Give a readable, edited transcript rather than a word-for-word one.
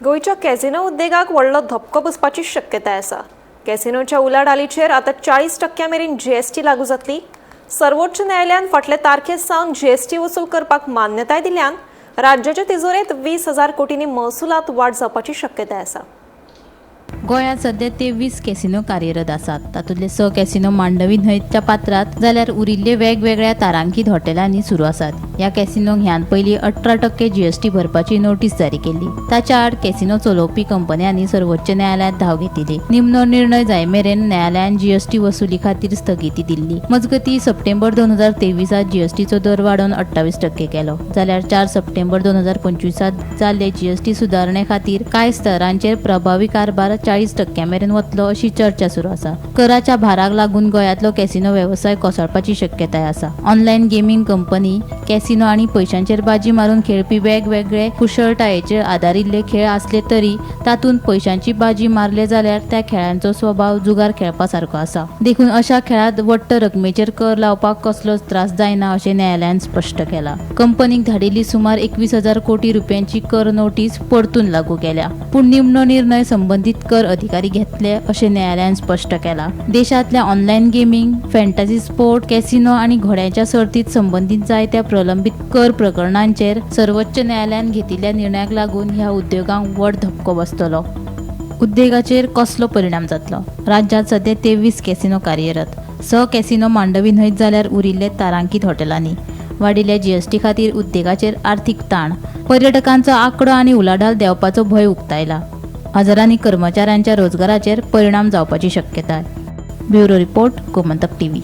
गोंयच्या कॅसिनो उद्देगाक व्हडलो धपको बसपाची शक्यताय आसा. कॅसिनोच्या उलाढालीचेर आतां 40% मेरेन जीएसटी लागू जातली. सर्वोच्च न्यायालयान फाटले तारखे सावन जीएसटी वसूल करपाक मान्यताय दिल्यान राज्याच्या तिजोरेंत 20,000 कोटींनी महसुलात वाड जावपाची शक्यताय आसा. गोंयांत सध्या 23 कॅसिनो कार्यरत आसात. तातूंतले 6 कॅसिनो मांडवी न्हंयच्या पात्रांत जाल्यार उरिल्ले वेगवेगळ्या तारांकीत हॉटेलांनी सुरू आसात. ह्या कॅसिनोंक ह्यान पयलीं 18% जीएसटी भरपाची नोटीस जारी केल्ली. ताच्या आड कॅसिनो चलोवपी कंपन्यांनी सर्वोच्च न्यायालयांत धांव घेतिल्ली. निमणो निर्णय जाय मेरेन न्यायालयान जीएसटी वसुली खातीर स्थगिती दिल्ली. मजगतीं, सप्टेंबर 2023त जीएसटीचो दर वाडोवन 28% केलो, जाल्यार 4 सप्टेंबर 2025त जाल्ले जीएसटी सुदारणे खातीर कांय स्तरांचेर प्रभावी कारभार 40% मेरेन वतलो अशी चर्चा सुरू आसा. कराच्या भाराक लागून गोंयांतलो कॅसिनो वेवसाय कोसळपाची शक्यताय आसा. ऑनलायन गेमींग कंपनी, कॅसिनो आनी पयशांचेर बाजी मारून खेळपी वेगवेगळे कुशळटायेचेर आदारिल्ले खेळ आसले तरी तातूंत पयशांची बाजी मारले जाल्यार त्या खेळांचो स्वभाव जुगार खेळपा सारको आसा. देखून अशा खेळांत वट्ट रकमेचेर कर लावपाक कसलोच त्रास जायना अशें न्यायालयान स्पश्ट केलां. कंपनीक धाडिल्ली सुमार 21,000 कोटी रुपयांची कर नोटीस परतून लागू केल्या, पूण निमणो निर्णय संबंदीत कर अधिकारी घेतले अशें न्यायालयान स्पश्ट केलां. देशांतल्या online gaming, fantasy sport, casino आनी घोड्यांच्या सर्तीत संबंदीत जायत्या प्रलंबीत कर प्रकरणांचेर सर्वोच्च न्यायालयान घेतिल्ल्या निर्णयाक लागून ह्या उद्देगांक व्हड धपको बसतलो. उद्देगाचेर कसलो परिणाम जातलो? राज्यांत सध्या 23 कॅसिनो कार्यरत. 6 कॅसिनो मांडवी न्हंयत जाल्यार उरिल्ले तारांकीत हॉटेलांनी. वाडिल्ल्या जीएसटी खातीर उद्देगाचेर आर्थीक ताण, पर्यटकांचो आंकडो आनी उलाढाल देंवपाचो भंय उक्तायला. हजारांनी कर्मचाऱ्यांच्या रोजगाराचेर परिणाम जावपाची शक्यताय. Bureau report, Gomantak TV.